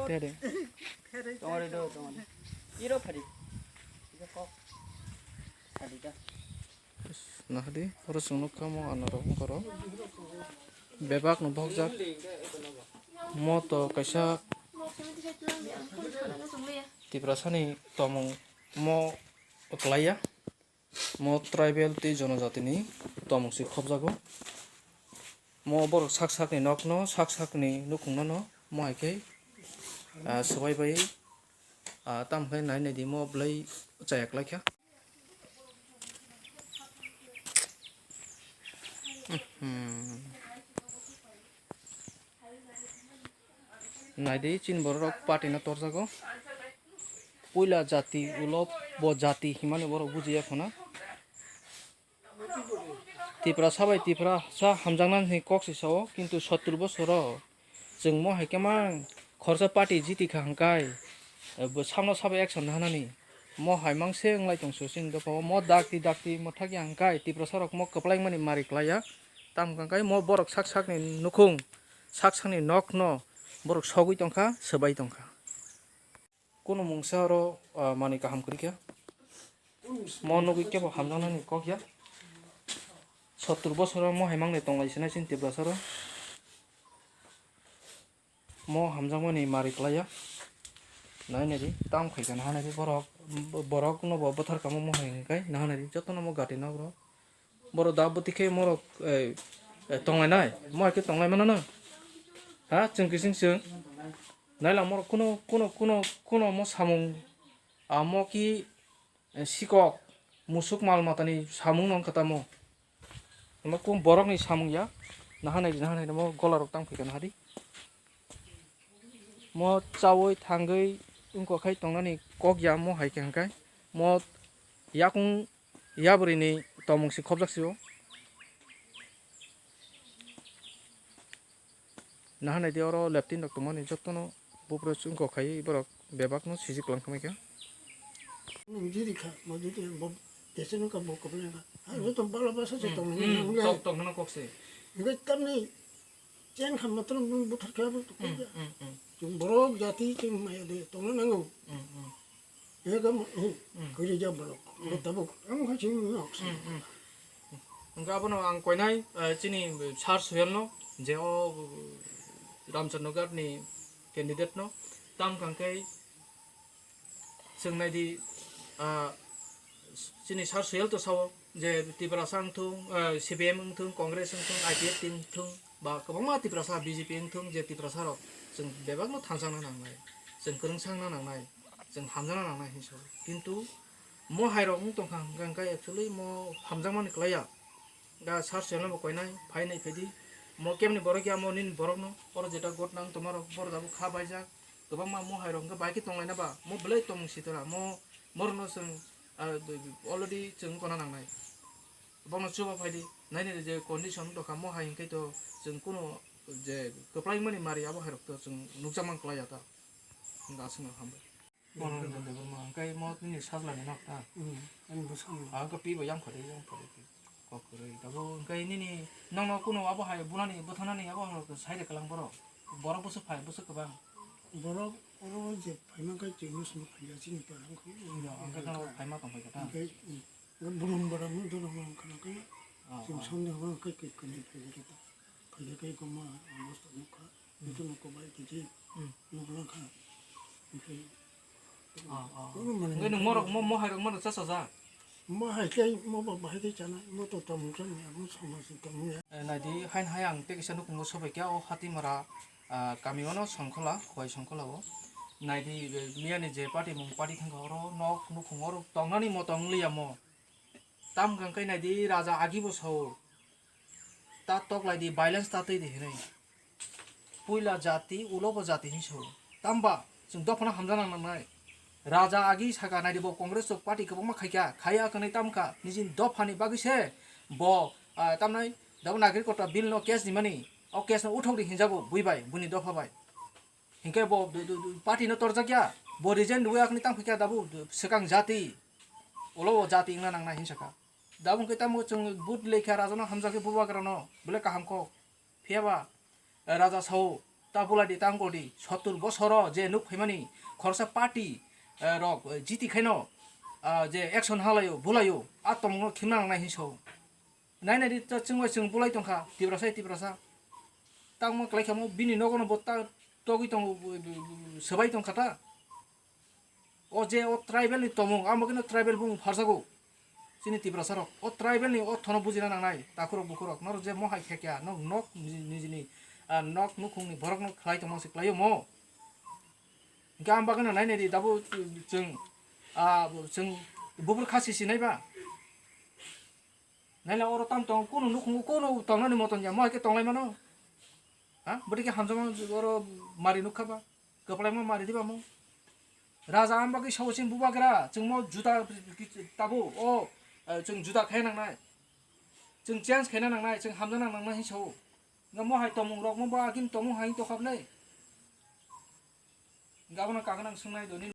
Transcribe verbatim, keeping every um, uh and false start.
Tere. Tongore do, tongore. Iro phari. Iro kok. Phari da. Nahadi, oro chwng nukha mo anarok wngkharo. Bebak no bohokjak. Mo to kaisa Tiprasani tomung mo kwlaiya. Mo tribal tei jonojatini tomung si khopjago. Mo borok sak sakni nokno, sak sakni nukhungno no mo hai khe, ah, swbai bai, ah, tamo khe nai nai di mo belai chaya kwlai kha. Hmm. Naidi, chini borok rok party no torjago. Puila jati ulo bo jati himani borok bujiya khuna. Tiprasa bai Tiprasa hamjaknani kok se sao, kintu sottur bosoro chwng mo hai khe mang khorsa party jiti kha hwnkhe, bo samno sabo action nahanani. Mo hai mang se wnglai tong su chini dopha o. Mo dakti dakti mwthakya hwnkhe Tiprasa rok mo kwplaimani mari klaiya. Tamo hwnkhe mo borok sak sakni nukhung, sak sakni nokno borok sogwi tongkha, swbai tongkha. Kunu mungsa oro, ah, manwi kaham kwrwi kha. Mo nugwi kebo hamjaknani kok ya. Sottur bosoro mo hai mangle tonglai sinai chini Tiprasa ro. Mo hamjakmani mari klaiya. Nai nai di, tam khai kha naha nai di borok, borok no bo bwthar kamo mo hai hwnkai naha nai di, joto no mo gati nok rok. Borok da bwtwi khe morok, eh, eh, tonglai nai, mo hai khe tonglai mano no. Ha, chwng kising chwng. Naila morok kuno, kuno, kuno, kuno mo samung, amo ki, eh, sikok, musuk mal matani samung no wngkha tamo. Omo kung borokni samung ya, nahanai, nahanai mo gola rok tang phaikha nahadi. Mo chawi thangwi wngkha khai tongnani kok ya mo hai khe hwnkhe. Mo yakung yabrini tomung si khopjak sio. Nahanai di oro leptin rok tongmani jotono bupre chwngkok khai borok bebak no sijik lang khamai kha. Nung jiri kha, mo jiri bo tese nung ka bo kopne kha. Ha, bo to bala basa se tong nung le. Tok tok no kok se. Ngai tamni chen kha matro nung buthar kha bo to kok ya. Chung borok jati chung maya de tong nango. Ega mo, hmm, kwrwi ja borok. Bo tabuk ang kha chini nok se. Hwnkhe abono ang koinai, eh, chini Sir Soyal no, je o, eh, Ramchandra Ghat ni candidate no, tam kang khe chwng nai di, ah, chini Sir Soyal to sao je Tiprasa wng thung, eh, C P M wng thung, Congress wng thung, I P F T wng thung, ba kwbangma Tiprasa B J P wng thung, je Tiprasa rok chwng bebak no thansa na nangnai, chwng kwrwngsa na nangnai, chwng hamjak na nangnai hinwi sao. Kintu mo hai rok wng tong kha hwnkhe actually mo hamjakmani kwlaiya. Da Sir Soyal no bo koinai, phainai phaidi. Mo kemni borok ya, mo nini borok no, oro jeta got nang tongma rok, borok abo kha baijak. Kwbangma mo hai rok hwnkhe bai khe tonglaina ba, mo belai tongmung sitora, mo, morok no chwng, ah, already chwng kona nangnai. Bono chuba phaidi, naini je condition tongkha mo hai hwnkhe to chwng kuno je kwplaimani mari abo hai rok to chwng nukjakma kwlaiya ta. Hwnkhe aswkno hambai. Monoranjan Debbarma, hwnkhe mo nini sajlani nok ta? Hmm, ani bwskango. Ah, hwnkhe pi bo yang phade, yang phade pi. Kok kwrwi. Tabuk hwnkhe nini nokno kuno abo hai bunani, bwthanani abo hai sai rwkha lang borok. Borok bwswk phai, bwswk kwbang. Borok oro je phaima khe chwngno swngo phaiya chini para wngkha. Ya, hwnkhe nono phaima tong phai kha ta? Hwnkhe, hmm, burum bara mung dono wngkha na khe. Ah, chwng ah. Sande hwnba khe khe kwnwi phai khe ta. Phai khe khe koma obosta nukha. Jotono kobai tiji, hmm, nukla kha. Onkhe, ah, ah, kono mane hwnkhe nwng morok mo, mo hai rok mano cha cha ja? Mo hai khe, mo bo bahai khe chanai, mo to tongmung chanai, mo somaj ni tongmung ya. Eh, naidi, hain hai ang tei kisa nukhungo sobai khe o Hatimara, ah, kami ono Songkhola, Khowai Songkhola o. Naidi, eh, miyani je party mung party thangkha oro nok nukhung oro tongnani mo tong liya mo. Tam hwnkha khe naidi raja agi bo sao, ta toklai di, violence ta twi di hinwi. Puila jati, ulo bo jati hinwi sao. Tamba chwng dophano hamjakna nangnai. Raja agi saka naidi bo Congress rok party kwbangma khaikha, khaiya hwnwi tamkha nijini dophani bagwi se bo, ah, tamnai dabo nagrikota bill no case ni mani, o case no uthok di hinjago bui bai, buini dopha bai. Hinkhe bo du-, du-, du-, party no torjak ya, bo resign rwui akhni tang phikya dabu, du-, swkang jati, Ulo o jati wngna nangnai hinwi sakha. Dabung khe tamo chwng vote lekha rajano hamjakhe bubagrano belai kaham kok. Phiyaba, eh, raja sao, ta bulai di, ta wngkol di, sottur bosoro je nuk phaimani khoroksa party, eh, rok, eh, jiti khaino, ah, je action halaio, bulaio, a tongmungno khimna nangnai hinwi sao. Nai nai di, ta chwng bai chwng bulai tongkha, Tiprasa, Tiprasa. Tangma kwlai kha mo, bini nogono bo ta togwi tongo, bu-, bu-, bu-, swbai tongkha ta. O je o tribal ni tongmung, amo khe no tribal bumung pharjago. Chini Tiprasa rok, o tribal ni o thono bujina nangnai, takhurok bukhurok, norok je mohai khe kya, nok, nok niji-, nijini, ah, nok nukhungni borok no khlai tongma se khlaio mo. Hingke ang bagwi no nai nai di, dabu chwng, ah, chwng bubur khasi sinai ba. Naila oro tam tong, kunu nukhungo kunu tongnani moton ya, mo hai khe tonglai mano. Ha? Bwtwi khe hamjakma oro mari nukha ba? Kwplaima mari diba mo? Raja ang bagwi sao chini bubagra, chwng mo juda tabo, o, eh, chwng juda khaina nangnai. Chwng change khaina nangnai, chwng hamjakna nangnai hinwi sao. Nga mo hai tongmung rok mo ba agini tongmung hai tokha bwle? Gabana kagana swngnai doni.